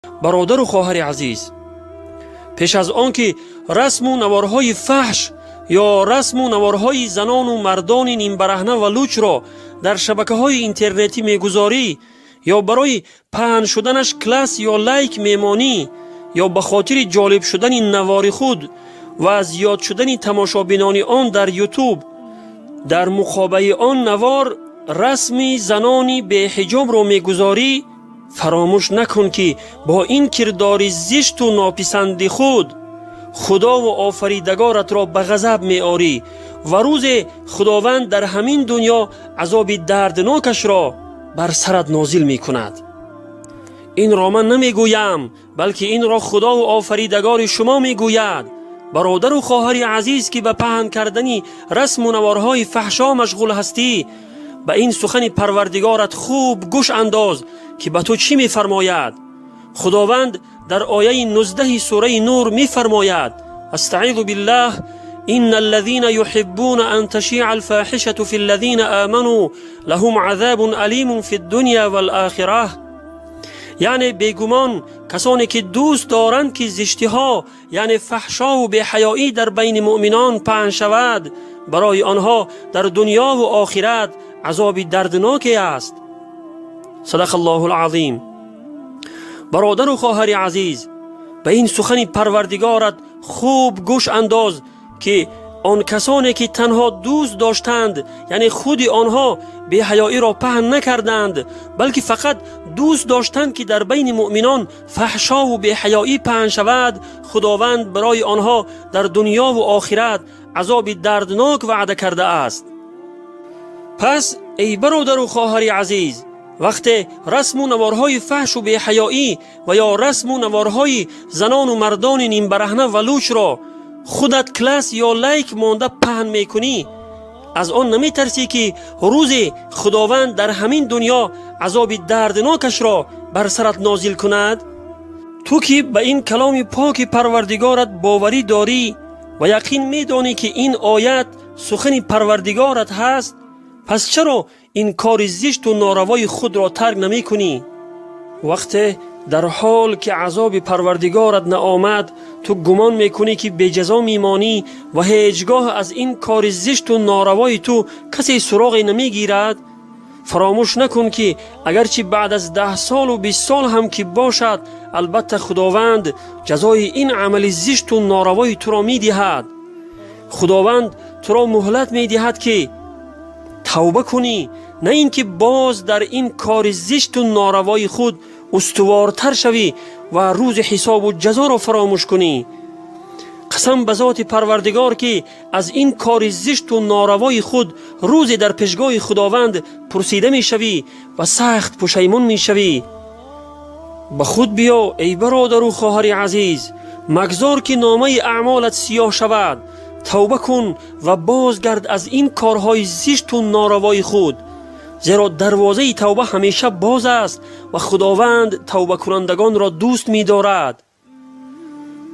Бародару хоҳари азиз, пеш аз он ки расму наворҳои фаҳш ё расму наворҳои занону мардони нимбараҳна ва лучро дар шабакаҳои интернетӣ мегузорӣ ё барои паҳн шуданаш класс ё лайк мемонӣ, ё ба хотири ҷолиб шудани навори худ ва зиёд шудани тамошобинони он дар Ютуб дар муқобили он навор расми занони беҳиҷобро мегузорӣ, фаромӯш накун, ки бо ин кирдори зишту нописанди худ Худову Офаридагоратро ба ғазаб меорӣ ва рӯзе Худованд дар ҳамин дунё азоби дарднокашро бар сарат нозил мекунад. Инро ман намегӯям, балки инро Худову Офаридагори шумо мегӯяд. Бародару хоҳари азиз, ки ба паҳн кардани расму наворҳои фаҳшо машғул ҳастӣ, ба ин сухани Парвардигорат хуб гӯш андоз, ки ба ту чӣ мефармояд. Худованд дар ояи 19-и сураи Нур мефармояд: أستعيذ بالله، إن الذين يحبون أن تشيع الفاحشة في الذين آمنوا لهم عذاب أليم في الدنيا والآخرة. Яъне бегумон касоне ки дӯст доранд, ки зиштиҳо, яъне фаҳшову беҳаёӣ дар байни муъминон паҳн шавад, барои онҳо дар дунёву охират азоби дардноке аст. صدق الله العظيم. Бародару хоҳари азиз, ба ин сухани Парвардигорат хуб гӯш андоз, ки он касоне ки танҳо дӯст доштанд, яъне худи онҳо беҳаёиро паҳн накарданд, балки фақат дӯст доштанд, ки дар байни муъминон фаҳшову беҳаёӣ паҳн шавад, Худованд барои онҳо дар дунёву охират азоби дарднок ваъда кардааст. Пас, эй бародару хоҳари азиз, вақте расму наворҳои фаҳшу беҳаёӣ ва ё расму наворҳои занону мардони нимбараҳна ва лучро худат класс ё лайк монда паҳн мекунӣ, аз он наметарсӣ, ки рӯзе Худованд дар ҳамин дунё азоби дарднокашро бар сарат нозил кунад? Ту ки ба ин каломи поки Парвардигорат боварӣ дорӣ ва яқин медонӣ, ки ин оят сухани Парвардигорат ҳаст, пас чаро ин кори зишту норавои худро тарк намекунӣ? Вақте дар ҳол ки азоби Парвардигорат наомад, ту гумон мекунӣ, ки беҷазо мемонӣ ва ҳеҷ гоҳ аз ин кори зишту норавои ту касе суроғе намегирад, фаромӯш накун, ки агарчи баъд аз 10 солу 20 сол ҳам ки бошад, албатта Худованд ҷазои ин амали зишту норавои туро медиҳад. Худованд туро муҳлат медиҳад, ки тавба кунӣ, на ин ки боз дар ин кори зишту норавои худ устувортар шавӣ ва рӯзи ҳисобу ҷазоро фаромӯш кунӣ. Қасам ба зоти Парвардигор, ки аз ин кори зишту норавои худ рӯзе дар пешгоҳи Худованд пурсида мешавӣ ва сахт пушаймон мешавӣ. Ба худ биё, эй бародару хоҳари азиз, магзор, ки номаи аъмолат сиёҳ шавад. Тавба кун ва бозгард аз ин корҳои зишту норавои худ, зеро дарвозаи тавба ҳамеша боз аст ва Худованд тавбакунандагонро дӯст медорад.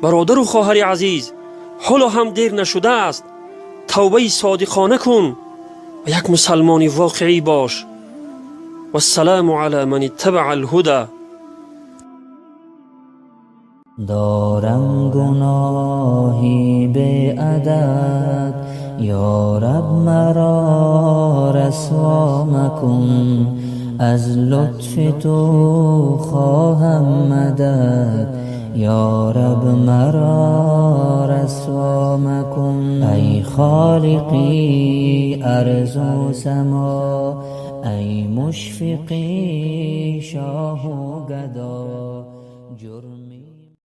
Бародару хоҳари азиз, ҳоло ҳам дер нашудааст. Тавбаи содиқона кун ва як мусалмони воқеӣ бош. والسلام على من اتبع الهدى. Дорам гуноҳи беадад, ё Раб, маро расво макун. Аз лутфи ту хоҳам мадад, ё Раб, маро расво макун. Ай Холиқи арзу само, ай мушфиқи шоҳу гадо, ҷурми